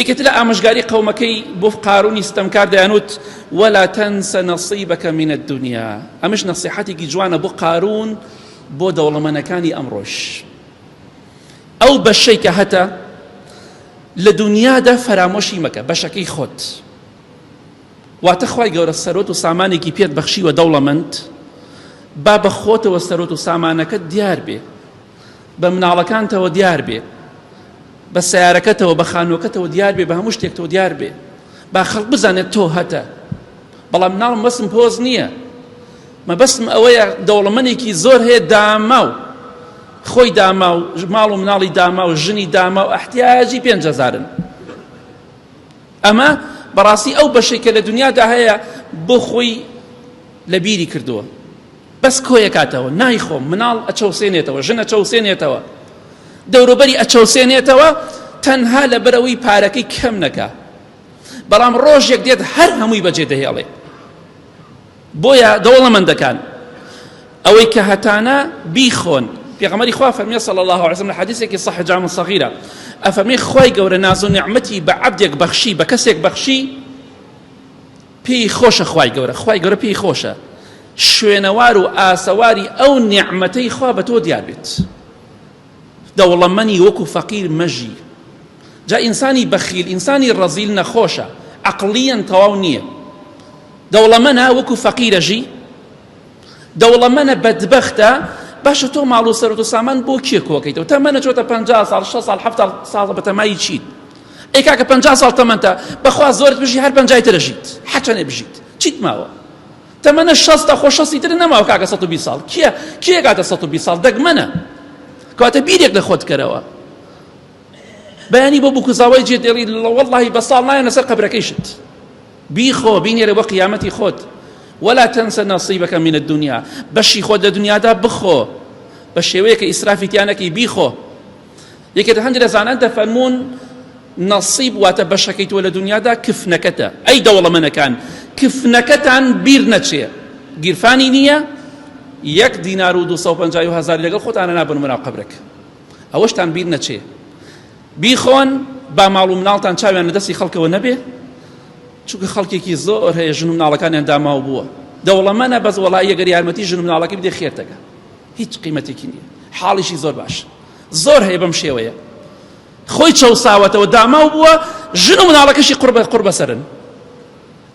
یەکێتی لە ئامۆژگاری قەومەکەی بۆ قارونی ستەمکار دەیانوت ولا تنس نصیبک من الدنیا ئەمش نەسیحەتێکی جوانە بۆ قارون بۆ دەوڵەمەنەکانی ئەمڕۆش ئەو بەشەی کە هەتە لە دنیادا فەرامۆشی مەکە بەشەکەی خۆت واتە خوای گەورە سەرۆت و سامانێکی پێت بەخشیوە دەوڵەمەند با بە خۆتەوە سەرۆت و سامانەکەت دیار بێ بە مناڵەکانتەوە دیار بێ بە سیارەکەتەوە بە خانووەکەتەوە دیار بێ بە هەموو شتێکتەوە دیار بێ با خەڵک بزانێت تۆ هەتە بەڵام مناڵم بەسم پۆز نییە مەبەستم ئەوەیە دەوڵەمەنێکی زۆر هەیە داماو خۆی داما و ماڵ و مناڵی داما و ژنی داما و احتیاجی پێنج هەزارن. ئەمە بەڕاستی ئەو بەشەی کە لە دنیادا هەیە بۆ خۆی لە بیری کردووە بەس کۆیەکاتەوە نایخۆم مناڵ ئەچەوسێنێتەوە ژن ئەچەوسێنێتەوە دەوروبەری ئەچەوسێنێتەوە تەنها لەبەرەوەی پارەکەی کەم نەکا بەڵام ڕۆژێک دێت هەر هەمووی بەجێ دەهێڵێ بۆیە دەوڵەمەندەکان ئەوەی کە هەتانە بیخۆن پێغەمبەری خوا فەرمی صلی الله علیه وسلم لە حەدیثێکی صحیح جامع صغیرە ئەفەرمی خوای گەورە ناز و نیعمەتی بە عەبدێک بەخشی بە کەسێک بەخشی پێی خۆشە خوای گەورە خوای گەورە پێی خۆشە شوێنەوار و ئاسەواری ئەو نیعمەتەی خوا بە تۆ دیار بێت دەوڵەمەنی وەکو فەقیر مەژی جا ئینسانی بەخیل ئینسانی ڕەزیل نەخۆشە عەقڵیەن تەواو نییە دەوڵەمەنە وەکو فەقیرە ژی دەوڵەمەنە بەدبەختە باشە تۆ ماڵ و سەرۆت و سامان بۆ کێ کۆکەیتەوە تەمەنە چۆتە پ ساڵ 6 ساڵ ه ساڵ بەتەمای چیت ئەی کاکە پ ساڵ تەمەنتە بەخوا زۆرت بژی هەر پەنجای ترە ژیت حەچەنێ بژیت چیت ماوە تەمەنە شەستە خۆ شەستی تر نەماوە کاکە 120 ساڵ کێ کێ گاتە 120 ساڵ دەگمەنە کەواتە بیرێک لە خۆت کەرەوە بەیانی بۆ بکوزاوای جێ دێڵی وەڵڵاهی بە ساڵ نایەنە سەر قەبرەکەیشت بیخۆ بینێرە بۆ قیامەتی خۆت ولا تنسى نصيبك من الدنيا بەشی خۆت لە دنیادا بخۆ بە شێوەیە کە ئیسرافی تیانەکەی بیخۆ یەکێک هەندێک لە زانان دەفەرموون نەسیب واتە بەشەکەی تۆ لە دنیادا کفنەکەتە ئەی دەوڵەمەنەکان کفنەکەتان بیر نەچێ گیرفانی نییە یەک دینار و 250 هزار لەگەڵ خۆتانە نابن مناو قەبرەک ئەوەشتان بیر نەچێ بیخۆن با ماڵ و مناڵتان چاویان لە دەستی خەڵکەوە نەبێ چونکە خەڵکێکی زۆر هەیە ژن و مناڵەکانیان داماو بووە دەوڵەمەنە بەس وەڵی ئەگەر یارمەتی ژن و مناڵەکەی بدێ خێرتەکە هیچ قیمەتێکی نییە حاڵیشی زۆر باش زۆر هەیە بەم شێوەیە خۆی چەوساوەتەوە داماو بووە ژن و مناڵەکەشی قڕبە قڕ بەسەرن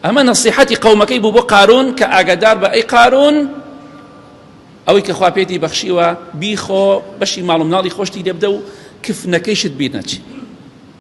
ئەمە نەسیحەتی قەومەکەی بوو بۆ قارون کە ئاگادار بە ئەی قارون ئەوەی کە خوا پێتی بەخشیوە بیخۆ بەشی ماڵ و مناڵی خۆشتی لێ بدە و کفنەکەیشت بیر نەچی.